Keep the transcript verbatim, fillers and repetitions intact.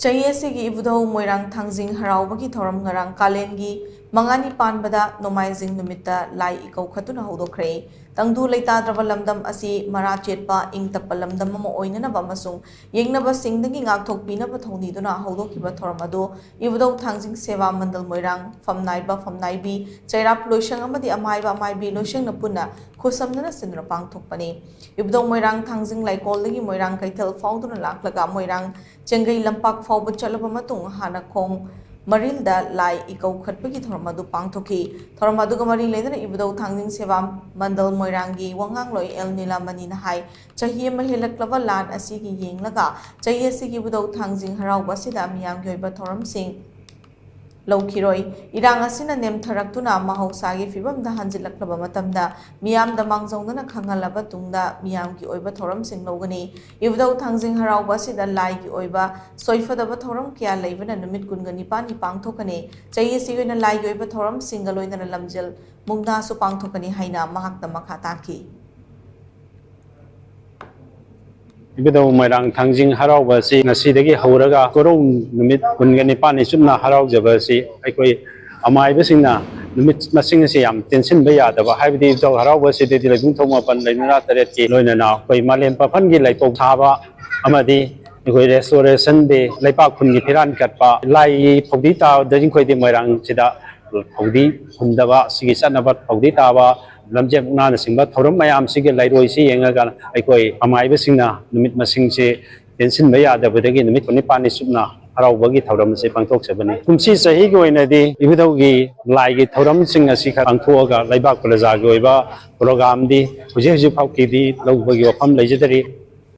ꯆꯍꯤ ꯑꯁꯤꯒꯤ ꯏꯕꯨꯙꯧ ꯃꯣꯏꯔꯥꯡ ꯊꯥꯡꯖꯤꯡ ꯍꯔꯥꯎꯕꯒꯤ ꯊꯧꯔꯝ ꯉꯔꯥꯡ ꯀꯥꯂꯦꯟꯒꯤ ꯃꯉꯥꯅꯤ ꯄꯥꯟꯕꯗ ꯅꯣꯡꯃꯥꯏꯖꯤꯡ ꯅꯨꯃꯤꯠꯇ ꯂꯥꯏ ꯏꯀꯧꯈꯠꯇꯨꯅ ꯍꯧꯗꯣꯛꯈ꯭ꯔꯦ꯫ ꯇꯪꯗꯨ ꯂꯩꯇꯥꯗ꯭ꯔꯕ ꯂꯝꯗꯝ ꯑꯁꯤ ꯃꯔꯥ ꯆꯦꯠꯄ ꯏꯪ ꯇꯞꯄ ꯂꯝꯗꯝ ꯑꯃ ꯑꯣꯏꯅꯅꯕ ꯑꯃꯁꯨꯡ ꯌꯦꯡꯅꯕꯁꯤꯡꯗꯒꯤ ꯉꯥꯛꯊꯣꯛꯄꯤꯅꯕ ꯊꯧꯅꯤꯗꯨꯅ ꯍꯧꯗꯣꯛꯈꯤꯕ ꯊꯧꯔꯝ ꯑꯗꯨ ꯏꯕꯨꯙꯧ ꯊꯥꯡꯖꯤꯡ ꯁꯦꯕꯥ ꯃꯟꯗꯜ ꯃꯣꯏꯔꯥꯡ, ꯐꯝꯅꯥꯏꯕ ꯐꯝꯅꯥꯏꯕꯤ, ꯆꯩꯔꯥꯞ ꯂꯣꯏꯁꯪ ꯑꯃꯗꯤ ꯑꯃꯥꯏꯕ ꯑꯃꯥꯏꯕꯤ ꯂꯣꯏꯁꯪꯅ ꯄꯨꯟꯅ ꯈꯨꯠꯁꯝꯅꯅ ꯁꯤꯟꯗꯨꯅ ꯄꯥꯡꯊꯣꯛꯄꯅꯤ꯫ ꯏꯕꯨꯙꯧ ꯃꯣꯏꯔꯥꯡ ꯊꯥꯡꯖꯤꯡ ꯂꯩꯀꯣꯜꯗꯒꯤ ꯃꯣꯏꯔꯥꯡ ꯀꯩꯊꯦꯜ ꯐꯥꯎꯗꯨꯅ ꯂꯥꯛꯂꯒ ꯃꯣꯏꯔꯥꯡ ꯆꯦꯡꯒꯩ ꯂꯝꯄꯥꯛ ꯐꯥꯎꯕ ꯆꯠꯂꯕ ꯃꯇꯨꯡ ꯍꯥꯟꯅ ꯈꯣꯡ ꯃꯔꯤꯜꯗ ꯂꯥꯏ ꯏꯀꯧꯈꯠꯄꯒꯤ ꯊꯧꯔꯝ ꯑꯗꯨ ꯄꯥꯡꯊꯣꯛꯈꯤ꯫ ꯊꯧꯔꯝ ꯑꯗꯨꯒ ꯃꯔꯤ ꯂꯩꯅꯅ ꯏꯕꯨꯙꯧ ꯊꯥꯡꯖꯤꯡ ꯁꯦꯕꯥ ꯃꯟꯗꯜ ꯃꯣꯏꯔꯥꯡꯒꯤ ꯋꯥꯉꯥꯡꯂꯣꯏ ꯑꯦꯜ ꯅꯤꯂꯥꯃꯅꯤꯅ ꯍꯥꯏ, ꯆꯍꯤ ꯑꯃ ꯍꯦꯜꯂꯛꯂꯕ ꯂꯥꯟ ꯑꯁꯤꯒꯤ ꯌꯦꯡꯂꯒ ꯆꯍꯤ ꯑꯁꯤꯒꯤ ꯏꯕꯨꯙꯧ ꯊꯥꯡꯖꯤꯡ ꯍꯔꯥꯎꯕ ꯑꯁꯤꯗ ꯃꯤꯌꯥꯝꯒꯤ ꯑꯣꯏꯕ ꯊꯧꯔꯝꯁꯤꯡ ꯂꯧꯈꯤꯔꯣꯏ꯫ ꯏꯔꯥꯡ ꯑꯁꯤꯅ ꯅꯦꯝꯊꯔꯛꯇꯨꯅ ꯃꯍꯧꯁꯥꯒꯤ ꯐꯤꯕꯝꯗ ꯍꯟꯖꯤꯜꯂꯛꯂꯕ ꯃꯇꯝꯗ ꯃꯤꯌꯥꯝꯗ ꯃꯥꯡꯖꯧꯅꯅ ꯈꯪꯍꯜꯂꯕ ꯇꯨꯡꯗ ꯃꯤꯌꯥꯝꯒꯤ ꯑꯣꯏꯕ ꯊꯧꯔꯝꯁꯤꯡ ꯂꯧꯒꯅꯤ꯫ ꯏꯕꯨꯙꯧ ꯊꯥꯡꯖꯤꯡ ꯍꯔꯥꯎꯕ ꯑꯁꯤꯗ ꯂꯥꯏꯒꯤ ꯑꯣꯏꯕ ꯁꯣꯏꯐꯗꯕ ꯊꯧꯔꯝ ꯀꯌꯥ ꯂꯩꯕꯅ ꯅꯨꯃꯤꯠ ꯀꯨꯟꯒ ꯅꯤꯄꯥꯟꯅꯤ ꯄꯥꯡꯊꯣꯛꯀꯅꯤ꯫ ꯆꯍꯤ ꯑꯁꯤꯒꯤ ꯑꯣꯏꯅ ꯂꯥꯏꯒꯤ ꯑꯣꯏꯕ ꯊꯧꯔꯝꯁꯤꯡꯒ ꯂꯣꯏꯅꯅ ꯂꯝꯖꯦꯜ ꯃꯨꯛꯅꯥꯁꯨ ꯄꯥꯡꯊꯣꯛꯀꯅꯤ ꯍꯥꯏꯅ ꯃꯍꯥꯛꯅ ꯃꯈꯥ ꯇꯥꯈꯤ꯫ ꯏꯕꯨꯙꯧ ꯃꯣꯏꯔꯥꯡ ꯊꯥꯡꯖꯤꯡ ꯍꯔꯥꯎꯕ ꯑꯁꯤ ꯉꯁꯤꯗꯒꯤ ꯍꯧꯔꯒ ꯀꯣꯔꯧ ꯅꯨꯃꯤꯠ ꯀꯨꯟꯒ ꯅꯤꯄꯥꯟꯅꯤ ꯆꯨꯞꯅ ꯍꯔꯥꯎꯖꯕ ꯑꯁꯤ ꯑꯩꯈꯣꯏ ꯑꯃꯥꯏꯕꯁꯤꯡꯅ ꯅꯨꯃꯤꯠ ꯃꯁꯤꯡ ꯑꯁꯤ ꯌꯥꯝ ꯇꯦꯟꯁꯤꯟꯕ ꯌꯥꯗꯕ, ꯍꯥꯏꯕꯗꯤ ꯏꯕꯨꯙꯧ ꯍꯔꯥꯎꯕ ꯑꯁꯤꯗꯗꯤ ꯂꯩꯕꯨꯡ ꯊꯣꯡ ꯃꯥꯄꯟ ꯂꯩꯃꯔꯥ ꯇꯔꯦꯠꯀꯤ ꯂꯣꯏꯅꯅ ꯑꯩꯈꯣꯏ ꯃꯥꯂꯦꯝ ꯄꯥꯐꯟꯒꯤ ꯂꯩꯀꯣꯜ ꯊꯥꯕ ꯑꯃꯗꯤ ꯑꯩꯈꯣꯏ Restoration Day, ꯂꯩꯄꯥꯛ ꯈꯨꯟꯒꯤ ꯐꯤꯔꯥꯟ ꯀꯠꯄ, ꯂꯥꯏꯒꯤ ꯐꯧꯗꯤ ꯇꯥꯕꯗ ꯑꯩꯈꯣꯏꯗꯤ ꯃꯣꯏꯔꯥꯡꯁꯤꯗ ꯐꯧꯗꯤ ꯍꯨꯟꯗꯕ, ꯁꯤꯒꯤ ꯆꯠꯅꯕ ꯐꯧꯗꯤ ꯇꯥꯕ, ꯂꯝꯖꯦꯜ ꯃꯨꯛꯅꯥꯅꯆꯤꯡꯕ ꯊꯧꯔꯝ ꯃꯌꯥꯝꯁꯤꯒꯤ ꯂꯩꯔꯣꯏꯁꯤ ꯌꯦꯡꯉꯒ ꯑꯩꯈꯣꯏ ꯑꯃꯥꯏꯕꯁꯤꯡꯅ ꯅꯨꯃꯤꯠ ꯃꯁꯤꯡꯁꯦ ꯇꯦꯟꯁꯤꯟꯕ ꯌꯥꯗꯕꯗꯒꯤ ꯅꯨꯃꯤꯠ ꯀꯨꯟꯅꯤꯄꯥꯟꯅꯤ ꯆꯨꯞꯅ ꯍꯔꯥꯎꯕꯒꯤ ꯊꯧꯔꯝ ꯑꯁꯤ ꯄꯥꯡꯊꯣꯛꯆꯕꯅꯤ꯫ ꯀꯨꯝꯁꯤ ꯆꯍꯤꯒꯤ ꯑꯣꯏꯅꯗꯤ ꯏꯕꯨꯙꯧꯒꯤ ꯂꯥꯏꯒꯤ ꯊꯧꯔꯝꯁꯤꯡ ꯑꯁꯤ ꯈꯔ ꯄꯥꯡꯊꯣꯛꯑꯒ ꯂꯩꯕꯥꯛ ꯄ꯭ꯔꯖꯥꯒꯤ ꯑꯣꯏꯕ programꯗꯤ ꯍꯧꯖꯤꯛ ꯍꯧꯖꯤꯛ ꯐꯥꯎꯒꯤꯗꯤ ꯂꯧꯕꯒꯤ ꯋꯥꯐꯝ ꯂꯩꯖꯗꯔꯤ꯫